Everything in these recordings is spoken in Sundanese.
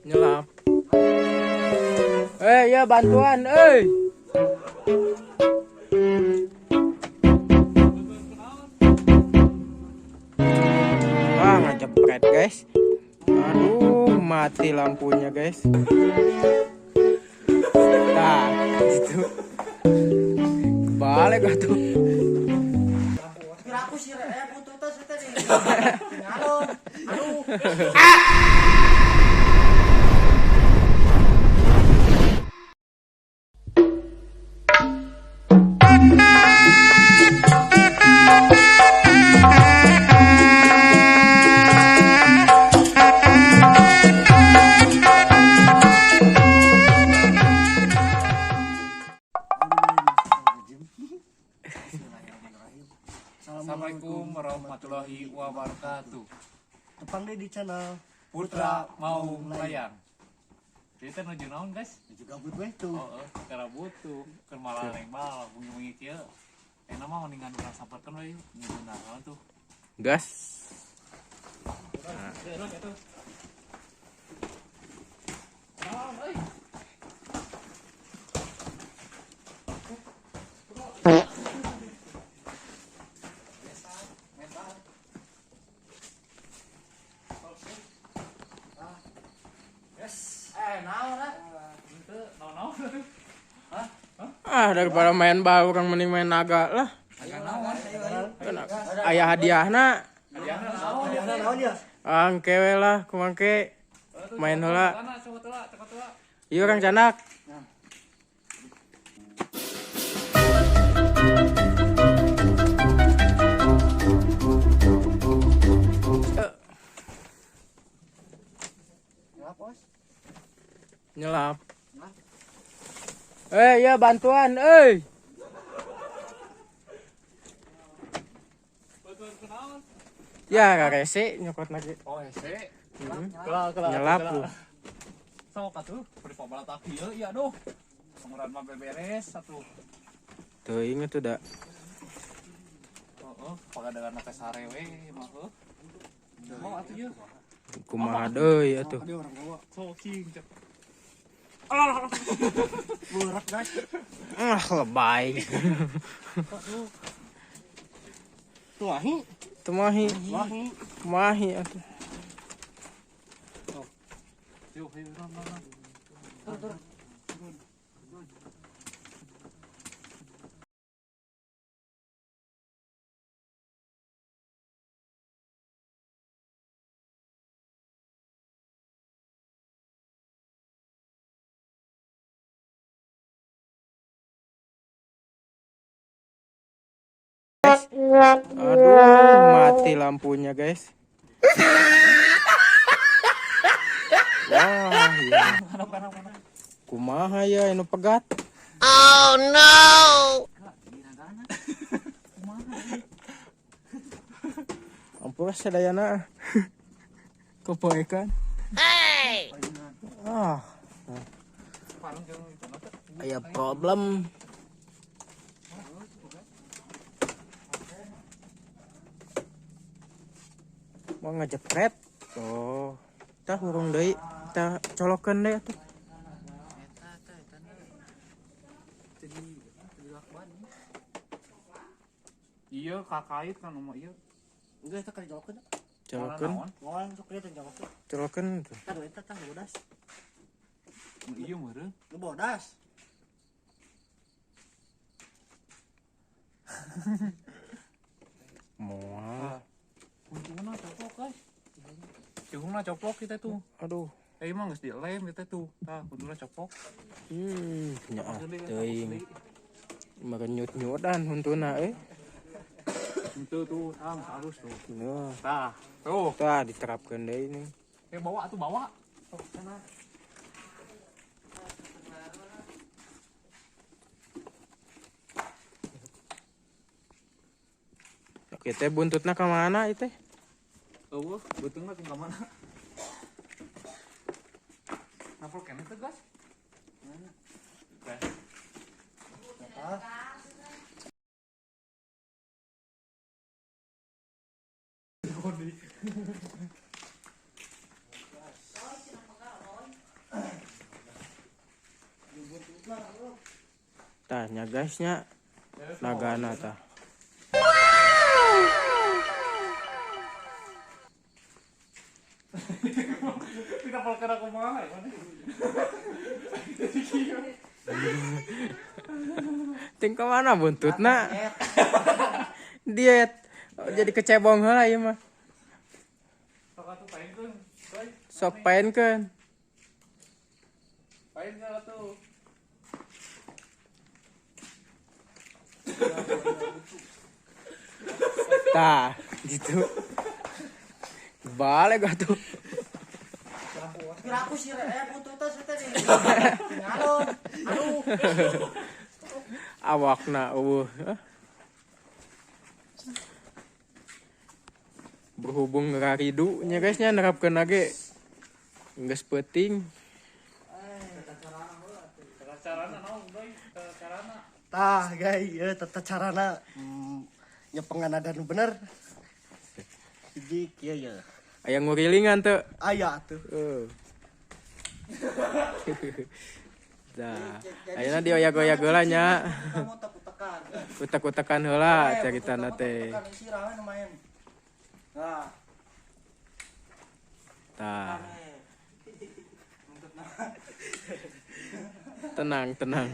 Nyelap. Eh, ya bantuan, eh. Wah, ngejepret, guys. Aduh, mati lampunya, guys. Nah, gitu. Balik atuh. Aku sih butuh tas tadi. Aduh. Aduh. Assalamualaikum warahmatullahi wabarakatuh. Tepang deh di channel Putra Mau Melayang. Kita nuju naon, guys? Nuju gabut we tuh. Oh, karena butuh keur malah bal wengi-wengi kieu. Enak mah mendingan urang samperkeun we nuju naon tuh. Gas. Ah, daripada main bal orang mending main naga lah. Aya hadiahna. Ah, engke we lah, kumangke main heula. Ieu urang canak. Nyelap. Eh, ya bantuan, eh. Ya, rese nyokot lagi. Oh, hese. Nyelap lu. Sok atuh, beri pabalatak ieu ieu aduh. Penguran mah beberes atuh. Teuing atuh da. Heeh, pagadegan teh sare we mah heuh. Mau atuh ieu. Kumaha deui atuh. Sok cing. Alah. Burak, guys. Ah, lebay. Tuahi. Tumahi. Tuahi. Kumahi atuh. Yuk, ayo, run. Turun. Aduh, mati lampunya, guys. Wah, ya. Kumaha ya anu pegat. Oh no. Ampura sadayana. Kepoekan. Hey. Ah. Aya problem. Mau ngejepret. Oh, tah hurung deui, tah colokeun deui atuh. Iya, kakait kan mah ieu. Enggak eta kali colokeun. Colokeun. Moal sok ieu teh colokeun. Colokeun tuh. Tah eta tah bodas. Iya meureun. Nu bodas. Moal. Untungna coplok, guys. Untungna coplok kita tuh. Aduh. Eh emang geus dilem kita tuh. Tah, untungna coplok. Nyaah teuing. Merenyut-nyutan huntuna euy. Itu tuh, tah halus tuh. Nah. Tah, tuh. Tah diterapkeun deui nih. Eh bawa atuh bawa. Sok sana. Oke, teh buntutna ka mana ieu teh? Eueuh, beuteungna teh ka mana? Napol keneh teh, guys. Mana? Gas. Tah nya guys nya nagana tah. Tidak perkara kumaha ya mana. Ting ka mana buntutna? Diet. Oh, jadi kecebong heula ieu mah. Sok atuh paenkeun. Coy. Sok paenkeun. Paenkeun atuh. Tah, gitu. Balik atuh. Kira aku sih buntutna sih tadi. Ngalon. Aduh. Awakna eueuh. Berhubung ngaridu nya guys nya nerapkeun lagi geus peuting. Tata carana naon, Doy? Tata carana. Tah, guys, ieu tata carana nyepengan naga nu bener. Hiji kieu ya. Aya ngurilingan teu? Aya atuh. Dah. Ayeuna dioyag-oyag heula nya. Kamu utek-utekan. Utek-utekan heula caritana teh. Utek-utekan isi rame lumayan. Nah, Tah. Tenang, tenang.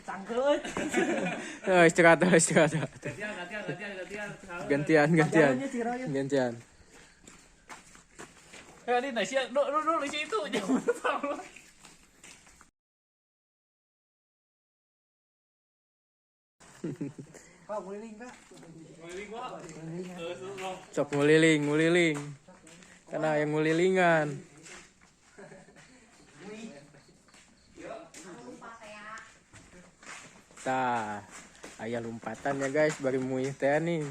Cangkeut. Oh, istirahat, istirahat. Gantian, gantian, gantian, gantian. Gantian, gantian. Gantian. Eh, ini nasi, lu lu lu isi itu jangan lupa lu. Pak, guliling, Pak. Guliling gua. Terus lu. Sok nguliling, nguliling. Karena yang ngulilingan. Tah, aya lompatan ya guys, bari muih teh nih.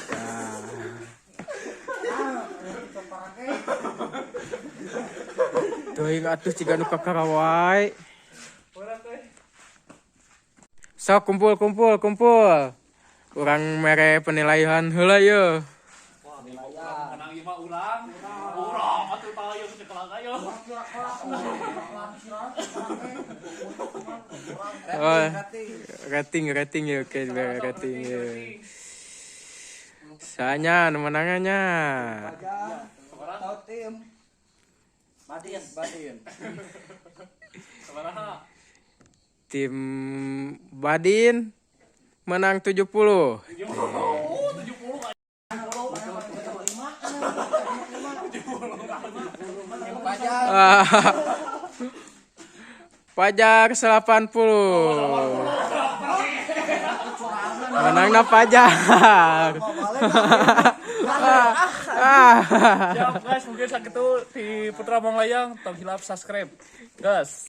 Tah. Teuing atuh ciga nu kakarawai. Sok kumpul kumpul kumpul. Urang mere penilaian heula yeuh. Menang ieu mah urang. Urang atuh tah ieu cekelang ayo. Oh, rating rating ya, oke rating ya. Sanya nu menangannya. Tahu tim. Badin, badin. Sabaraha? Tim Badin menang 70. Oh, 70. Pajar 80. Menangna Pajar. Siap guys, mungkin sakitu di Putra Manglayang, tong hilap subscribe. Gas.